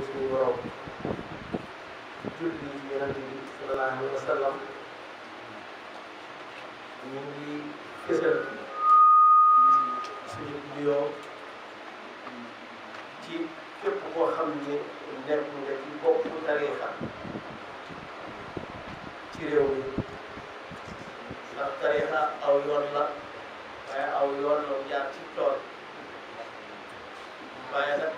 suñu borom julli yonent bi sallallahu alayhi wa sallam ñu ngi fësal suñu nuyoo ci képp koo xam ne nekk nga ci boppu tariixa ci réew mi ndax tariixa aw yoon la waaye aw yoon la jaar ci tool waaye nag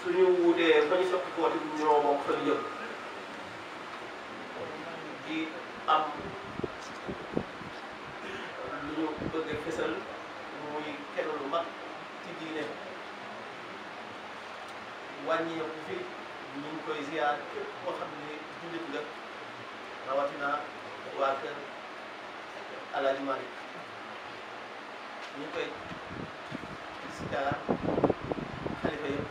suñu wutee ba ñu soppi koo di ñoo moom fa yëpp di am lu ñu bëgg a fësal muy kenn lu mag ci diine wàññeeku fi ñu ngi koy ziar képp koo xam ne jullit nga rawatina waa kër Alaaji Malick ñu ngi koy ziar xalifa yëpp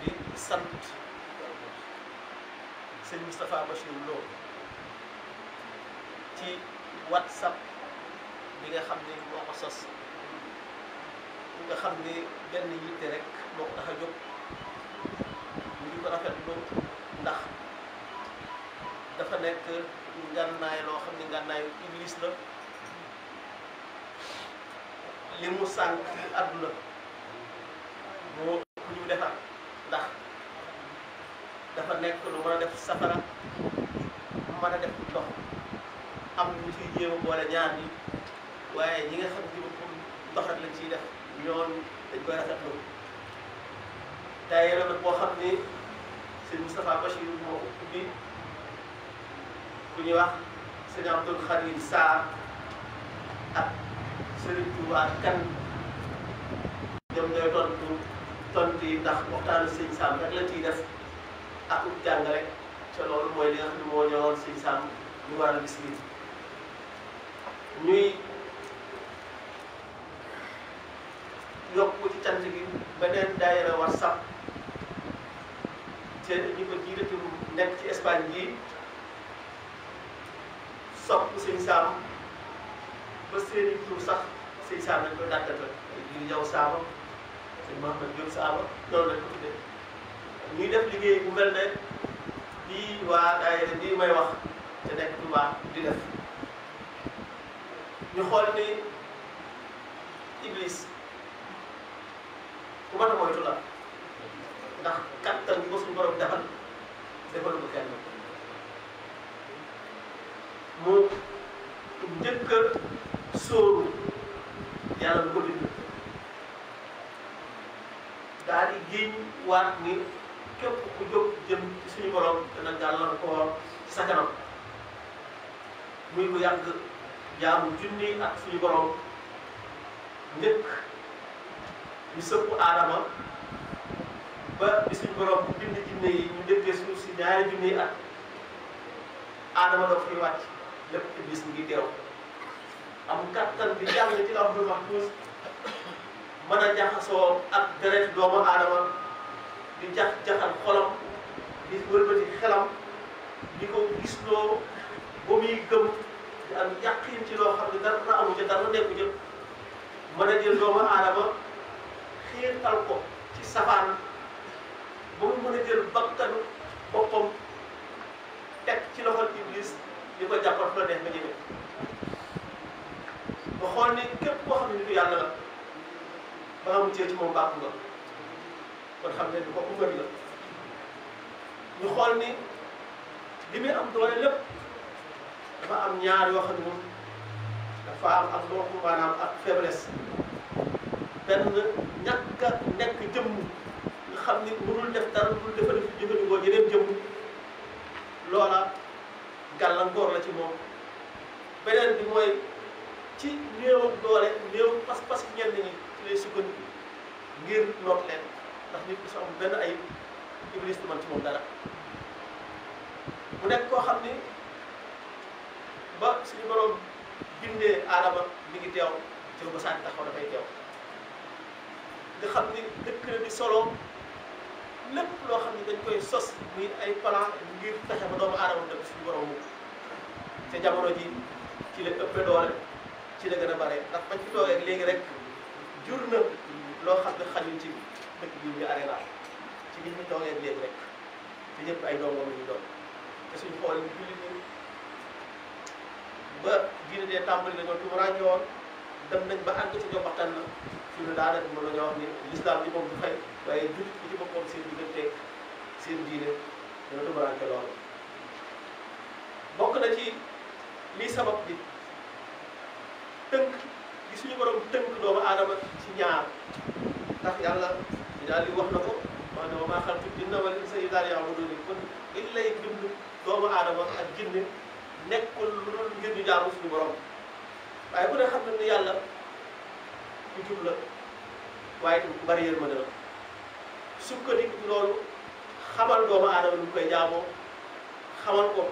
di sant sëñ Moustapha Bachir Lo ci WhatsApp bi nga xam ne moo ko sos nga xam ne benn yitte rek moo ko tax a jóg ñu ngi ko rafetlu ndax dafa nekk ngànnaay loo xam ne ngànnaayu Iblis la li mu sànq ci àdduna moo ku ñu defar ndax dafa nekk lu mën a def safara mën a def ndox am ñu ciy jéem a boole ñaar ñi waaye ñi nga xam ne moom ndox rek lañ ciy def ñoom dañ koy rafetlu daayira nag boo xam ni sëñ Moustapha Bachir moo ko ubbi ku ñuy wax sëñ Abdoul Khadim Sarr ak Serigne Touba Kane ñoom ñooy tontu yi ndax waxtaanu sëñ Sam rek la ciy def ak ut jàngale ca loolu mooy li nga xam ne moo ñëwoon sëñ Sam ñu waral bis bi ñuy yokku ci cant gi beneen daayira WhatsApp te ñu ko jiite nekk ci Espagne gi sopp sëñ Sam ba seeni tur sax sëñ Sam lañ koy dàkkatal di ñëw Saaba sëñ Mahamad Diop Saaba loolu lañ ko tuddee ñuy def liggéey bu mel ne bii waa daayira bii may wax te nekk Touba di def ñu xool ni Iblis ku mat a moytu la ndax kattan bi ko suñu borom defal defalu ko kenn mu njëkk a sóoru yàlla bu ko bind daal di giñ waat ni képp ku jóg jëm ci suñu borom dana gàllankoor ci sa kanam muy bu yàgg jaamu junni ak suñu borom njëkk ñu sëpp aadama ba bi suñu borom bind jinne yi ñu dëkkee suuf si ñaari junni yi at aadama doo fiy wàcc lépp Iblis mu ngi teew am kattan bi jàng ci Lawhul Mahfuus mën a jaxasoo ak deret doomu aadama di jaxal xolam di wëlbati xelam di ko gisloo ba muy gëm di am yàqin ci loo xam ne dara amu ca dara nekku ca mën a jël doomu aadama xiirtal ko ci safaan ba mu mën a jël bakkanu boppam teg ci loxol Iblis di ko jàppal fu la neex nga jëme ba xool ni képp koo xam ne nitu yàlla la ba nga muccee ci moom baax nga kon xam ne ni ko ku gën la ñu xool ni li muy am doole lépp dafa am ñaar yoo xam ne moom dafa am ak looku maanaam ak faiblesse benn ñàkk a nekk jëmm nga xam ni mënul def dara mënul jëfandikoo yeneen jëmm loola gàllankoor la ci moom beneen bi mooy ci néew doole néew pas-pas ñenn ñi ci lay sukkandiku ngir noot leen ndax nit ki su am benn ayib Iblis du man ci moom dara mu nekk koo xam ni ba suñu borom bindee aadama mi ngi teew ci ba sànni taxaw dafay teew nga xam ni dëkk na di solo lépp loo xam ne dañ koy sos muy ay plan ngir fexe ba doomu aadama dëkk suñu borom mu te jamono ji ci la ëppee doole ci la gën a bare ndax bañ fi toogee léegi rek jur na loo xam ne xajuñ ci dëkk bi ñu arena ci biir ñu toogee léegi rek te ñëpp ay dongam la ñu doon te suñu xool jullit ñi ba diine dee tàmbali dañoo tumuraanke woon dem nañ ba àgg ci ñoom waxtaan na suñu daanaka mën nañoo wax ni l'islam bi moom du fay waaye jullit bi ci boppam seen diggante seen diine dina tumuraanke loolu bokk na ci lii sabab bi tënk gi suñu borom tënk doomu aadama ci ñaar ndax yàlla ñu daal di wax na ko maanaam wa maa xalaqtu jinna wal insa illaa liya'buduun kon il lay bind doomu aadama ak jinne nekkul lu dul ngir ñu jaamu suñu borom waaye bu ne xam na ni yàlla ku jub la waaye itam ku bari yërmande la sukkandiku ci loolu xamal doomu aadama nu koy jaamoo xamal ko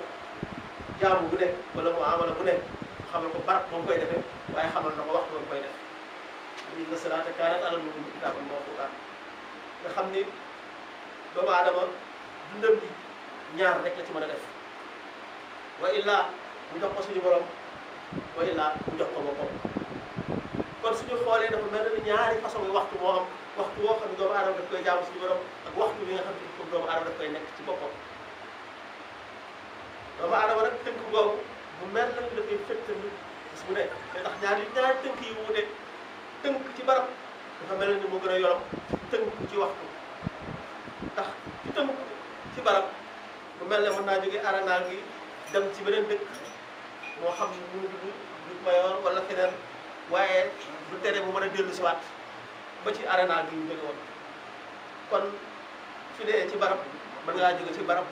jaamu bu nekk wala mu amala bu nekk xamal ko barab moom koy defee waaye xamal na ko waxtu moom koy def inna salaata kaanat alal mu'miniina kitaaban mawquuta nga xam ni doomu aadama dundam bi ñaar rek la ci mën a def wa illaa mu jox ko suñu borom wa illaa mu jox ko boppam kon suñu xoolee dafa mel ni ñaari façon yi waxtu moo am waxtu woo xam ne doomu aadama daf koy jaamu suñu borom ak waxtu bi nga xam ne comme doomu aadama daf koy nekk ci boppam doomu aadama nag tënk boobu bu mel na ni dafay fekk ni bis bu nekk ndax ñaari tënk yi wuute tënk ci barab dafa mel ni moo gën a yorom tënk ci waxtu ndax ci tënk ci barab bu mel ne mën naa jóge aranaal gi dem ci beneen dëkk moo xam ne mu dugg du mayoon wala feneen waaye du tere mu mën a dellu si waat ba ci aranaal gi ñu jóge woon kon su dee ci barab mën ngaa jóge ci barab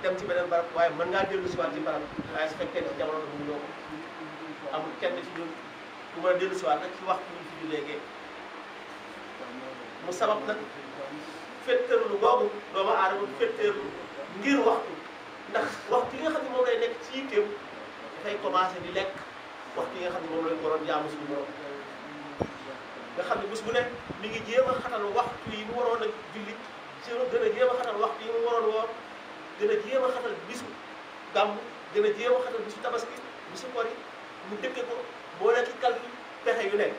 dem ci beneen barab waaye mën ngaa dellu si waat ci barab waaye su fekkee ne ci jamono bu ñëw ko amul kenn ci ñun bu mën a dellu si waat rek ci waxtu ñu fi jullee mu sabab nag féttéerlu boobu doomu aadama féttéerlu ngir waxtu ndax waxtu yi nga xam ne moom lay nekk ci yitteem dafay commencé di lekk waxtu yi nga xam ne moom lañ ko doon jaamu suñu borom nga xam ne bés bu nekk mi ngi jéem a xatal waxtu yi mu waroon a julli gën a jéem a xatal waxtu yi mu waroon woor gën a jéem a xatal bisu gàmm gën a jéem a xatal bisu tabaski bisu koor yi mu dëkke ko boole ci calcul pexe yu nekk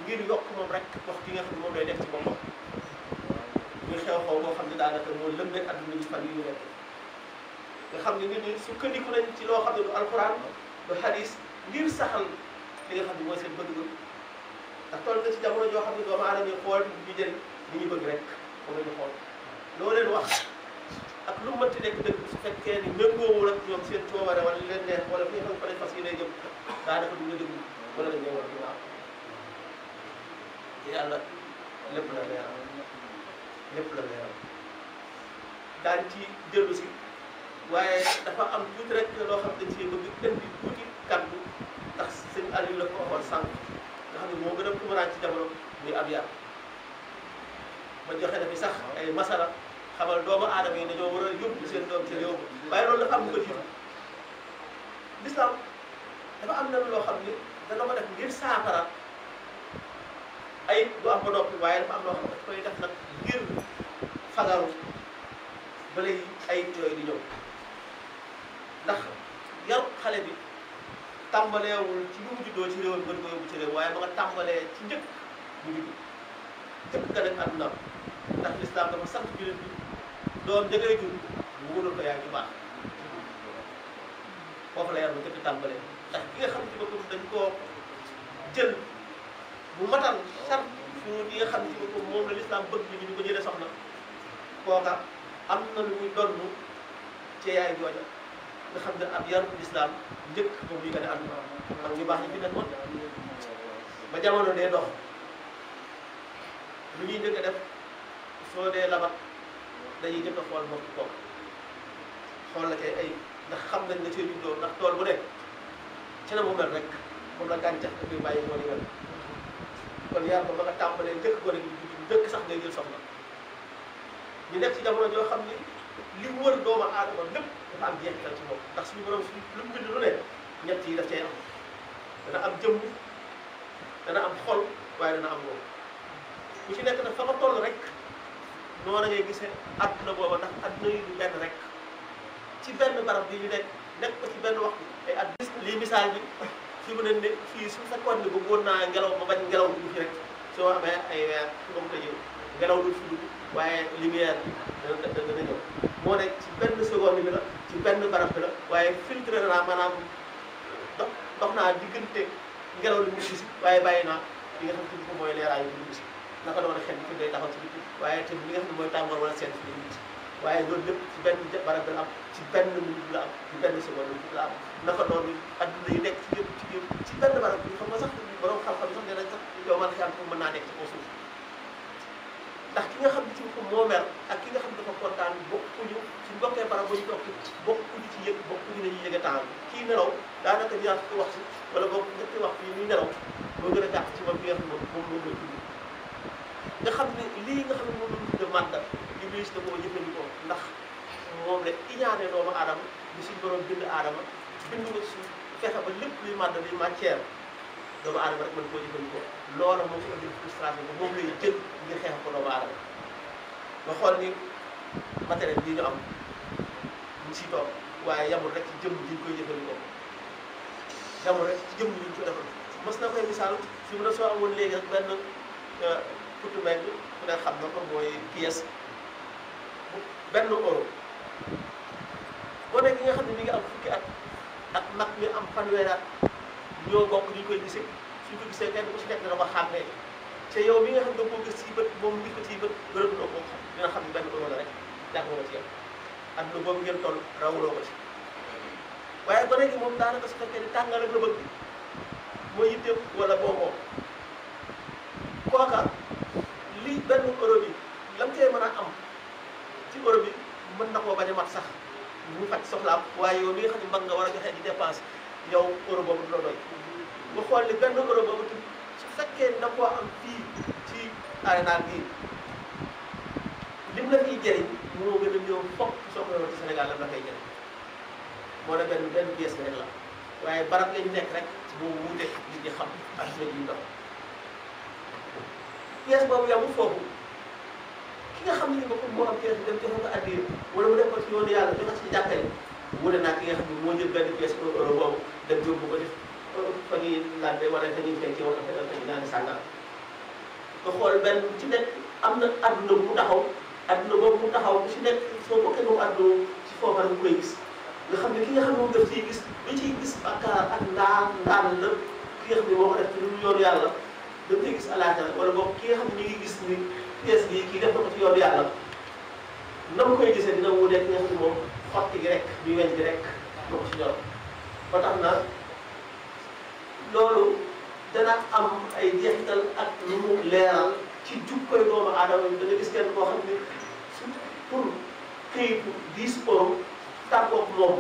ngir yokk moom rek waxtu yi nga xam ne moom lay nekk ci boppam muy xew-xew boo xam ne daanaka moo lëmbee adduna bi fan yi ñu nekk nga xam ne nit ñi sukkandiku nañ ci loo xam ne du alquran du hadis ngir saxal li nga xam ne mooy seen bëgg-bëgg ndax toll na ci jamono joo xam ne doomu aadama yi xool ñu jëriñ li ñu bëgg rek moom la ñu xool loo leen wax ak lu mënti nekk dëgg su fekkee ni méngoowul ak ñoom seen coobare wala li leen neex wala fi nga xam ne fa lañ fas yéene jëm daanaka du ñu déglu wala dañ ñëwoon ginnaaw yàlla lépp la leeral lépp la leeral daañ ci dellu si waaye dafa am tuuti rek loo xam dañ ci bëgg indi tuuti kaddu ndax sëñ Aliou la ko waxoon sànq nga xam ne moo gën a tumuraan ci jamono muy ab yar ba joxe na fi sax ay masala xamal doomu aadama yi dañoo war a yóbbu seen doom ci réew waaye loolu dafa am lu ko jiitu l'islam dafa am na loo xam ni dana ko def ngir saafara ay du am ba noppi waaye dafa am loo xam ne daf koy def nag ngir fagaru ba léegi ay yooyu di ñëw ndax yar xale bi tàmbaleewul ci bu mu juddoo ci réew mi gën ko yóbbu ci réew waaye ba nga tàmbalee ci njëkk bu juddu njëkk nga def àdduna ndax l'islam dafa sant jullit bi doom ja ngay jur mu wóorul ko yaay ju baax foofu la yar ba njëkk tàmbalee ndax ki nga xam ci boppam dañ koo jël bu matal sart suñu yi nga xam ci boppam moom la l'islam bëgg ñu ñu ko jëlee soxna kooka am na lu muy donn ci yaay jooja nga xam ne ab yaru l'islam njëkk moom yi nga ne àdduna ak ñu baax ñi fi nekkoon ba jamono dee dox lu ñuy njëkk a def soo dee labat dañuy njëkk a xool bopp kooku xool la kay ay ndax xam nañ ne cee juddoo ndax tool bu nekk ci na mu mel rek moom la gàncax dafay bàyyi moo ni mel kon yar ba ba nga tàmbalee njëkk gone gi njëkk sax ngay jël soxna ñu nekk ci jamono joo xam ni li wër doomu aadama lépp dafa am jeexital ci moom ndax suñu borom lu mu bind lu ne ñett yi daf cay am dana am jëmm dana am xol waaye dana am moom bu ci nekk nag fa nga toll rek noonu ngay gisee adduna booba ndax adduna yi du benn rek ci benn barab bi ñu nekk ko ci benn waxtu ay at bis lii misaal bi fi mu ne fii su fekkoon ne bëggoon naa ngelaw ma bañ ngelaw dugg fi rek soo amee ay weer su ko tëjee ngelaw du fi dugg waaye lumière bi dana ñëw moo ne ci benn seconde bi la ci benn barab bi la waaye filtré naa maanaam dox naa diggante ngelaw li mu gis waaye bàyyi naa li nga xam ne ko mooy leeraay bi dugg si naka doon xel bi fi day taxaw ci biti waaye tamit li nga xam ne mooy tàngoor wala seen fi dugg si waaye loolu lépp ci benn barab bi la am ci benn minute la am ci benn seconde bi la am naka noonu adduna yi nekk ci yëpp ci benn barab bi xam nga sax borom xam-xam yi sax nee nañ sax yow man xiyaan ko mën naa nekk ci kaw suuf ndax ki nga xam ne ci boppam moo mer ak ki nga xam ne dafa kontaan bokkuñu suñ bokkee barab ba ñu toog bokkuñu ci yëg bokkuñu nañuy yëge temps bi kii nelaw daanaka ñaar fukki wax si wala boog ñetti wax yi muy nelaw moo gën a gàtt ci moom bi nga xam ne moom lay dund nga xam ne lii nga xam ne moom la ñu tudde mànda Iblis da koo jëfandikoo ndax moom la iñaane doomu aadama bi suñ borom bind aadama bind ko ci fexe ba lépp luy mànda luy matière doomu aadama rek mën koo jëfandikoo loola moo ko indi frustration bi moom lay jël ngir xeex ko doomu aadama nga xool ni matériel bii ñu am ñu siy toog waaye yamul rek ci jëmm ji ñu koy jëfandikoo yamul rek ci jëmm ji ñu ko defal mos na koy misaal fi mu ne soo amoon léegi rek benn putu meng ku ne xam na ko mooy pièce benn euro boo nekk nga xam ne mi ngi am fukki at ak mag mi am fanweeri at ñoo bokk ñu koy gisee suñ ko gisee kenn ku si nekk dana ko xàmmee te yow mi nga xam ne da koo gis ci bët moom ngi ko ci bët gërëm loo ko xam dina xam ne benn euro la rek jàngoo ko ci yow àdduna boobu ngeen toll rawuloo ko ci waaye ba léegi moom daanaka su fekkee ni tàngal ak la bëgg mooy yitteem wala booboo kooka lii benn euro bi lam cee mën a am ci euro bi mën na koo bañ a mat sax mu faj soxlaam waaye yow mi nga xam ne mag nga war a joxe di dépense yow euro boobu du la doy nga xool ni benn euro boobu tamit su fekkee na koo am fii ci arena bii lim la fiy jëriñ moo gën a ñëw fokk soo ko yoon ci Sénégal lam la koy jëriñ moo ne benn pièce bi rek la waaye barab lañ nekk rek boo wuute nit ñi xam ak seen yu dox pièce boobu yamul foofu ki nga xam ne ni boppam moo am pièce bi dem joxe ko addiya wala mu def ko ci yoonu yàlla joxe ci jàkkale wute naa ki nga xam ne moo jël benn pièce euro boobu dem yóbbu ko def fa ñuy laajte wala fa ñuy fekkee wala fa ñuy naan sàngal nga xool benn ci nekk am na adduna bu mu taxaw adduna boobu mu taxaw bu ci nekk soo bokkee moom adduna ci foofa rek mu koy gis nga xam ne ki nga xam ne moom daf ciy gis lu ciy gis bakkaar ak ndaan la ki nga xam ne moo ko def ci lu yoonu yàlla daf ciy gis alaaxira wala boog ki nga xam ne ñu ngi gis ni pièce bi kii def na ko ci yoonu yàlla na mu koy gisee dina wuuteeg ki nga xam ne moom xotti gi rek muy weñ gi rek moo ko ci ñor ba tax na loolu dana am ay jeexital ak lu mu leeral ci jukkoy doomu aadama yi da nga gis kenn koo xam ne su pour këyitu 10 euros tàggoog moom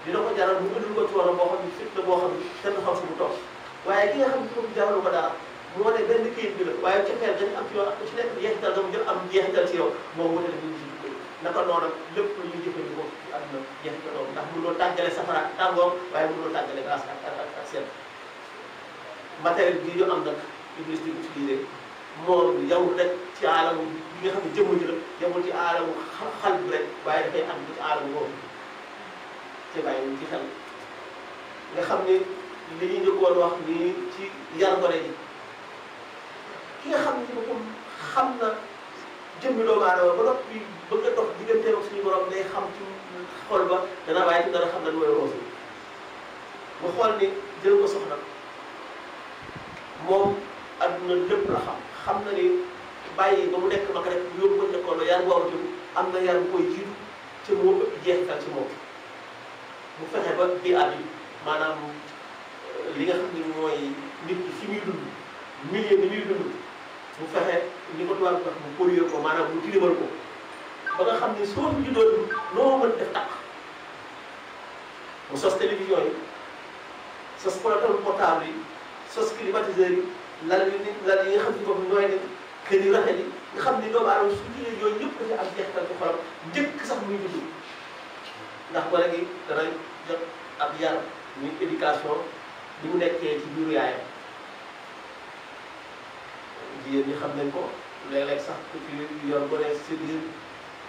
dina ko jaral mu indil ko coono boo xam ne fit la boo xam ne kenn xam fu mu toog waaye ki nga xam ne foofu jaralu ko dara moo ne benn këyit bi la waaye ca xel dañu am ci yow ak ci nekk jeexital nga mu jël am jeexital ci yow moom wute la ñu ci jukkoy naka noonu lépp lu ñuy jëfandikoo ci àdduna jeexital loolu ndax mënuloo tàggale safara ak tàngoor waaye mënuloo tàggale glace ak seen matériel bii ñu am nag Iblis di utilisé moo yamul rek ci aalamu bi nga xam ne jëmm ji la yamul ci aalamu xal bi rek waaye dafay am ci aalamu boobu te bàyyi ci xel nga xam ne li ñu njëkkoon wax nii ci yar gone ji ki nga xam ne ci boppam xam na jëmmi doomu aadama ba noppi bëgg a dox digganteem ak suñu borom day xam ci xol ba dana waaye ci dana xam lan mooy roosu mu xool ni jël ko soxna moom adduna lépp la xam na ni bàyyi ba mu nekk mag rek yóbbu ko nekkoon yar boobu tamit am na yar bu koy jiitu ci moo ëpp jeexital ci moom mu fexe ba bii at yi maanaam li nga xam ne mooy nit ki fi muy dund milieu bi muy dund mu fexe ni ko tubaab wax mu polluer ko maanaam mu tilimal ko ba nga xam ne soo fi juddoo noo mën def takk mu sos télévision yi sos portable yi sos climatiseur yi lal yi nga xam ne boobu nooy ne kër yi rafet yi nga xam ni doomu aadama su jëlee yooyu yëpp dafa am jeexital ci xolam njëkk sax muy dund ndax ba léegi dana jot ab yar muy éducation ni mu nekkee ci biiru yaayam jigéen ñi xam nañ ko léeg-léeg sax ku ci yor ba ne si biir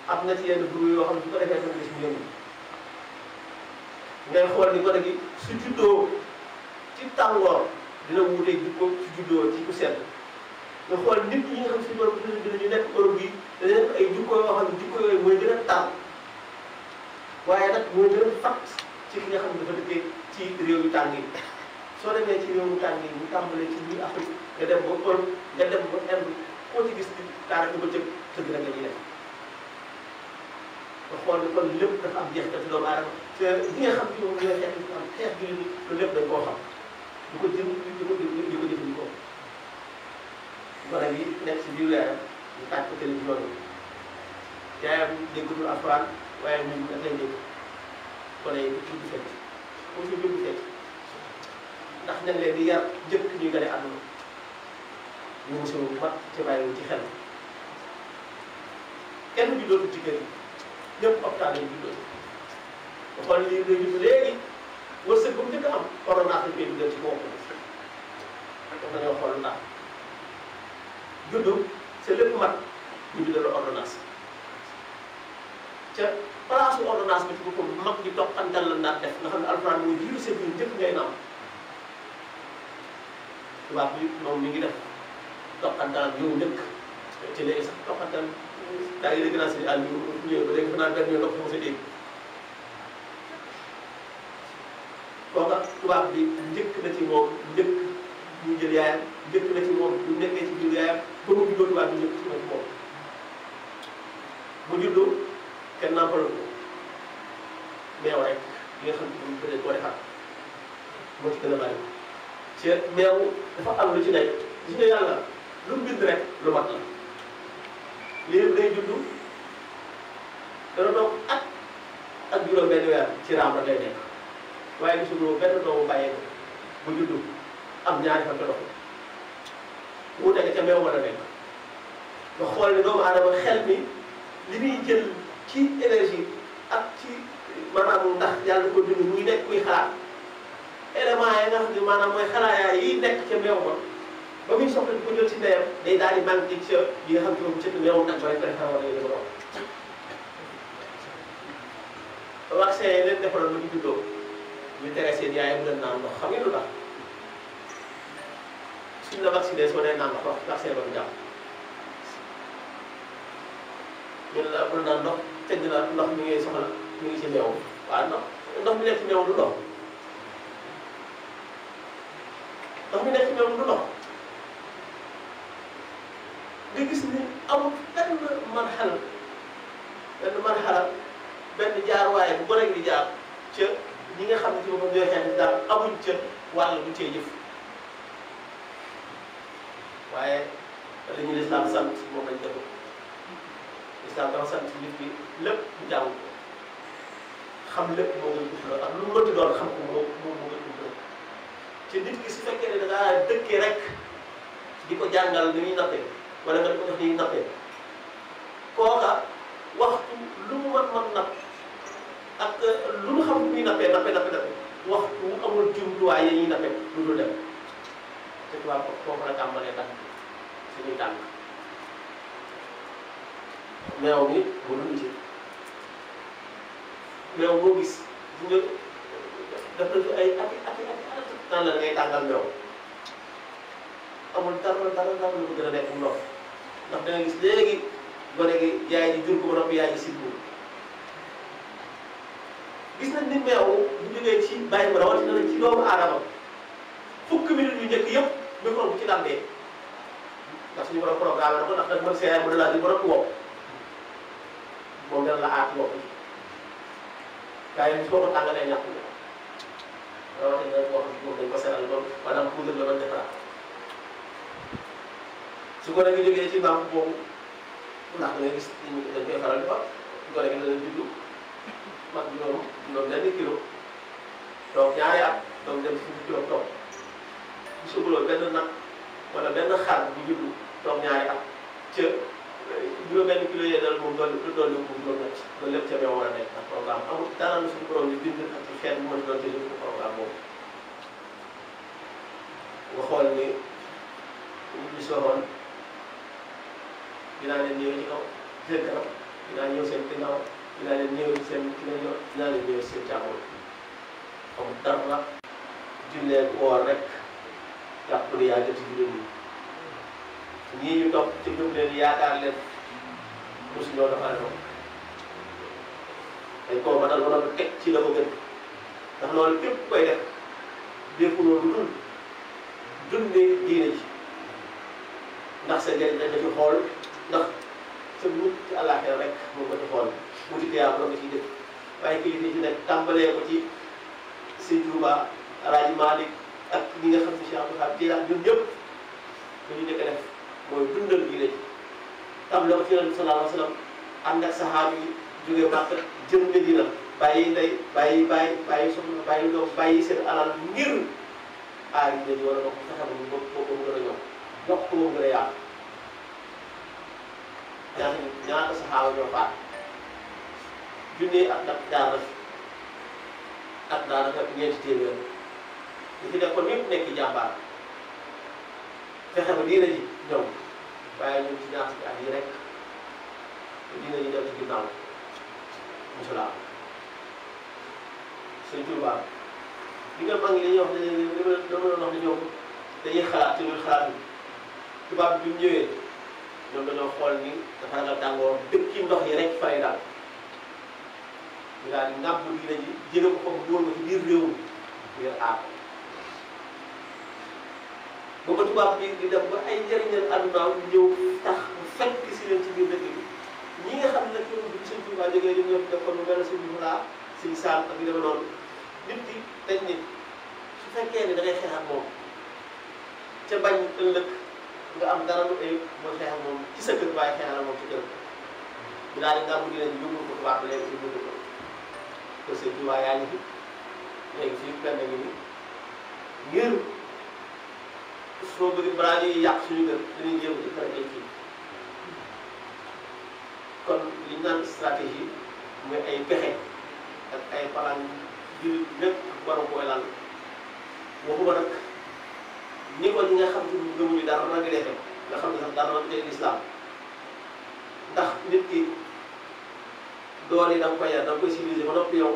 am na ci yenn groupe yoo xam ne su ko defee nga gis mu yëngu ngay xool ni gone gi su juddoo ci tàngoor dina wuuteeg di ko ci juddoo ci ku sedd nga xool nit ñi nga xam si borom dinañu nekk Europe yi dañuy def ay jikko yoo xam ne jikko yooyu mooy gën a tar waaye nag mooy gën a fat ci ki nga xam ne dafa dëkkee ci réew yu tàng yi soo demee ci réew yu tàng yi ñu tàmbalee ci biir Afrique nga dem ba Europe nga dem ba Inde koo ci gis daanaka ba tëgg rek la ñuy def nga xool ne kon lépp dafa am jeexital ci doomu aadama te ñi nga xam ne moom ñooy xeex ñu am xeex bi loolu lépp dañ koo xam di ko jëfandikoo gone yi nekk si biir yaayam ñu tàj ko télévision bi yaayam déggatul alxuraan waaye ñun da ngay dégg gone yi ko di fecc pour ñu jóg fecc ndax ña leen di yar jëkk ñuy gane àdduna ñu mosul mat ci bàyyiwu ci xel kenn bi dootu ci kër yi ñëpp hôpital lañu juddoo nga xool lii day judd léegi wërsëg bu mu njëkk a am ordonnance lañ koy dugal ci bopp daf nañoo xool ndax juddu c'est lépp mat ñu dugal la ordonnance ca place ordonnance bi ci boppam mag di toqantal la naat def nga xam ne alxuraan mooy jiitu seen biir njëkk ngay naaw tubaab bi moom mi ngi def toqantal yow njëkk ci léegi sax toqantal daa ngi dégg naa si àll bi ñëw ba léegi fa naan benn yoon ndox mu sa dégg kooka tubaab bi njëkk na ci moom njëkk ñu jël yaayam njëkk na ci moom bu nekkee ci biir yaayam ba mu juddoo tubaab bi njëkk ci moom mu juddoo kenn nàmpal ko meew rek li nga xam ne peut être boo defar moo ci gën a bari ci meew dafa am lu ci nekk gis nga yàlla lu mu bind rek lu mat la lii day juddu dana doog ak juróom benn weer ci raam rek lay nekk waaye gisuloo benn doomu bàyyee ko bu juddu am ñaari fan te dox mu nekk ca meew ma la nekk nga xool ne doomu aadama xel mi li muy jël ci énergie ak ci maanaam ndax yàlla ko dund muy nekk kuy xalaat élément yi nga xam ne maanaam mooy xalaayaay yi nekk ca meew ma ba muy soxla di ko jël ci ndeyam day daal di manqué ci yi nga xam ne moom ci meewu nag ba rek préféré wala yéen a ko vaccin yi leen defaloon ba ñu juddoo ñu tere seen yaay bu leen naan ndox xam ngeen lu tax suñ la vacciné soo nee naan ndox wax vaccin ba du jàpp ñu ne la bul naan ndox tëj na ndox mi ngay soxla mi ngi ci meew waaw ndox mi nekk ci meew du ndox ndox mi nekk ci meew du ndox nga gis ni amul benn marxala benn jaar waaye bu gone gi di jaar ca ñi nga xam ne ci boppam ñooy xeex daal amuñ ca wàll bu cee jëf waaye li ñu lislaam sant moom lañ def lislaam dafa sant nit bi lépp bu jàng ko xam lépp moo koy gudd ak lu mu mënti doon xam ko moo koy gudd ci nit ki su fekkee ne da ngaa dëkkee rek di ko jàngal ni ñuy nappee wala nga di ko def ni ñuy nappee kooka waxtu lu mu mën napp ak lu mu xam ni nappee waxtu mu amul jumtuwaay yi ñuy nappee lu dul dem te tubaab foofu la tàmbalee tax suñuy tànk meew mi mu dund ci meew boo gis bu nga def na ay ati naan la ngay tàngal meew amul dara lu ko gën a nekk ndox ndax da nga gis léegi gone gi yaay ji jur ko ba noppi yaay ji sibbu gis nañ ni meew bu jógee ci bàyyi ma rawatina nag ci doomu aadama fukki minutes yu njëkk yëpp microbe bu ci lambee ndax suñu borom programme na ko ndax nag man see mën na laa di ba noppi woo moom dana la aat woo gars yi soo ko tàngalee ñàkk nga rawatina nag boo xam ne moom dañ ko seral ba maanaam poudre la doon defaraat su ko defee jógee ci banque boobu ndax da ngay gis dañ koy faral di wax su ko defee dana juddu mag juróom benn kilo donc ñaari at donc dem fukki kilo toog bu suguloo benn nag wala benn xar bu juddu toog ñaari at ca juróom benn kilo yee dal moom doon ko juróom-ñett loolu lépp ca meew war a nekk ndax programme amul dara lu suñu borom di bind ak ci xeet bu mën doon ci lépp programme boobu nga xool ni ñu soxoon dinaa leen ñëw ci kaw seen kanam dinaa ñëw seen ginnaaw dinaa leen ñëw seen ginnaaw dinaa leen ñëw seen càmmoñ comme dara jullee woor rek jàpp ne yaa jot ci jullit ñi ñii ñu topp ci gëm leen yaakaar leen mosu ñoo doxale noonu dañ koo matal ba noppi teg ci la ko gën ndax loolu képp koy def dépp loolu dul dundee diine ji ndax sa njëriñ dañ la ci xool ndax sa nit ci àllaaxira rek moo ko ci xool mu ci teewaat nga ciy def waaye kilifa ci nekk tàmbalee ko ci Sëñ Tuubaa Alaaji Maalik ak ñi nga xam ne Cheikh Abdou Khadre Jilaan ñun ñëpp lu ñu njëkk a def mooy dundal diine ji tàmbalee ko ci Yonent bi sallallahu alayhi wa sallam ànd ak saxaaba yi jógee Màkka jëm Medina bàyyi ndey bàyyi baay bàyyi soxna bàyyi doom bàyyi seen alal ngir aar yi dañu war a dox fexe ba mu gën a ñëw yokk ko mu gën a yaatu ñaata saxaaba ñoo faat junne ak nag jaar na fi ak daanaka ñeenti téeméer li fi nekkoon ñëpp nekk jàmbaar fexe ba diina ji ñëw waaye ñun ci ñaar at yi rek diina ji dem ci ginnaaw mosul am Sëñ Tuubaa li nga mag ñi dañuy wax ne li ma doon wax ne ñoom dañuy xalaat te ñun xalaat bi tubaab bi mu ñëwee ñoom dañoo xool ni dafa ragal tàngoor dëkki ndox yi rek fay daal ñu daal di ŋàbb diina ji jëlee ko foofu dugal ko ci biir réew mi ngir aar ba ko tubaab bi di dem ba ay njëriñal àddunaaw ñëw tax mu fekk si leen ci biir dëkk bi ñi nga xam ne nag ñoom bu Sëñ Tuubaa jógee ñun ñoo fi def kon lu mel ne Sëñ Muraa Sëñ Saam ak yu demee noonu nit ki dañ ni su fekkee ne da ngay xeex ak moom ca bañ ëllëg nga am dara lu ay mooy xeex ak moom ci sa kër waaye xeexal moom ci kër ñu daal di ngàmbu dina ñu yóbbul ko tubaab bi léegi ci buntu ko te Sëñ Tuubaa yaa ngi fi léegi fii benn ngi ni ngir soo bëgg balaa ñuy yàq suñu kër dinañ jéem ci kër ay kii kon li ñu naan stratégie mooy ay pexe ak ay plan yu lépp war a koy lal waxuma nag ni ko ñi nga xam ne gëmuñu dara na nga defee nga xam ne sax dara na tey lislaam ndax nit ki doole yi da nga koy yar da nga koy civilisé ba noppi yow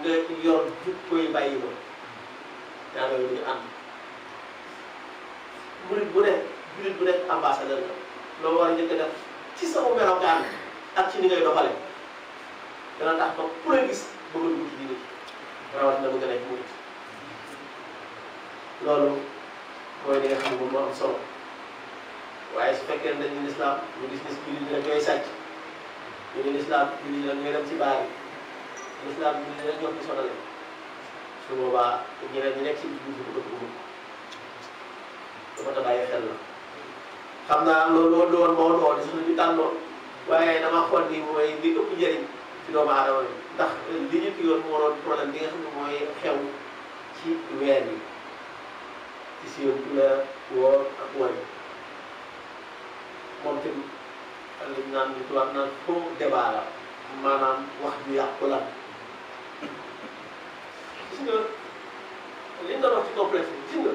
nga yor jub koy bàyyi ko yaa ngi ñu ànd murit bu nekk julit bu nekk ambassadeur la loo war a njëkk a def ci sama melokaan ak ci ni ngay doxale dana tax ba ku la gis bëgg a dugg ci diine rawatina bëgg a nekk murit loolu mooy li nga xam ne moom moo am solo waaye su fekkee ne dañu lislaam ñu gis ne jullit ñi rek ñooy sàcc ñu ne lislaam jullit ñi rek ñooy dem ci baar yi lislaam jullit ñi rek ñoo fi sonale su boobaa ñeneen ñi nekk ci biir bi bëgg ko dafa ta bàyyi xel la xam naa loolu woon woon moo doon sax ñu tànnoon waaye dama xool ni mooy li ëpp njëriñ ci doomu aadama bi ndax li ñu fi yoon moo doon problème bi nga xam ne mooy xew ci weer bi ci siiw la woor ak woy moom tamit li ñu naan li tubaab naan faux débat la maanaam wax ju yàqu la gis nga li ñu doon wax ci complexe bi gis nga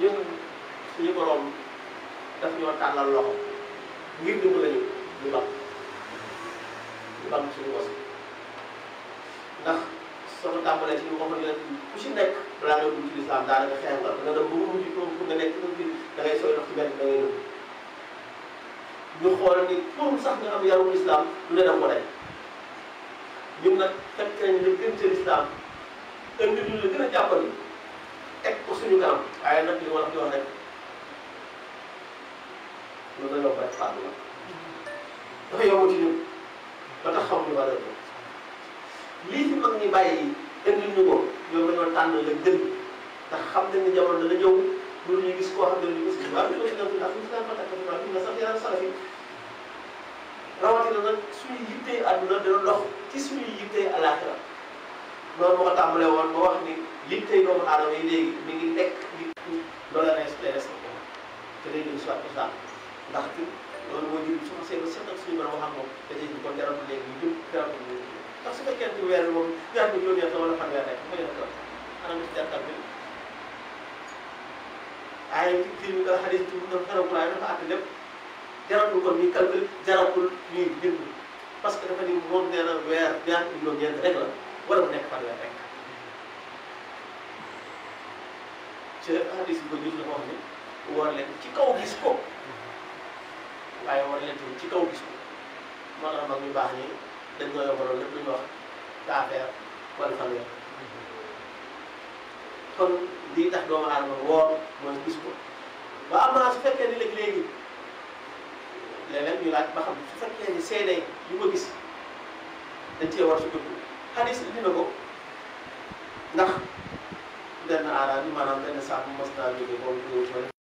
ñun suñu borom daf ñoo tàllal loxo ngir dimbali lañu ñu bam suñu bos ndax soo tàmbalee ci ñu waxoon ne ku si nekk balaa nga dugg ci lislaam daanaka xeex nga nga dem ba mu mujj pour nga nekk da ngay sooy dox ci benn da ngay dugg ñu xool ni pour sax nga am yarum lislaam lu ne dam ko day ñun nag fekk nañ la gën ci lislaam indi ñu la gën a jàppali teg ko suñu kanam waaye nag li ma la di wax rek loolu dañoo ko rek fàddu la dafa yomb ci ñun ba tax xamuñu ba dëgg lii fi mag ñi bàyyi indil ñu ko ñoom dañoo tànn la gën ndax xam nañ ni jamono dana ñëw loolu ñu gis koo xam ne ñu gis waaw ñu ko si dem ndax ñu si daan fatakatuma fi na sax yaram salafi rawatina nag suñu yittee àdduna dana dox ci suñu yittee àllaaxira noonu moo ko tàmbalee woon ba wax ni yittee doomu aadama yi léegi mi ngi nekk nit ñi loolu la respecté te day jëm soit islam ndax loolu moo jur su ma seetlu seet ak suñu borom wax ak moom dajee ñu kon jaratul léegi ñu jëm jaratul léegi ndax su fekkee ne weer bi moom weer bi juróom-ñett la wala fanweer rek ma yëngu anam ci jantal bi ay kii bi nga xadis bi nga xarawulaay dafa àtt lépp jaratul kon ñuy calcul jaratul ñuy bind parce que dafa ni moom nee na weer ñaar juróom-ñeent rek la wala mu nekk fanweer rek ci xadis bi ko jur la wax ni woor leen ci kaw gis ko waaye woor leen tamit ci kaw gis ko moo tax mag ñu baax ñi dañ ko yombaloon lépp lu ñu wax kaafeer wala fanweer kon lii tax doomu aadama woor mooy gis ko ba am naa su fekkee ni léegi léeg-léeg ñu laaj ba xam su fekkee ni seede yu ma gis dañ cee war sukkandiku xadis dina ko ndax benn aada bi maanaam benn saabu mos naa jógee boobu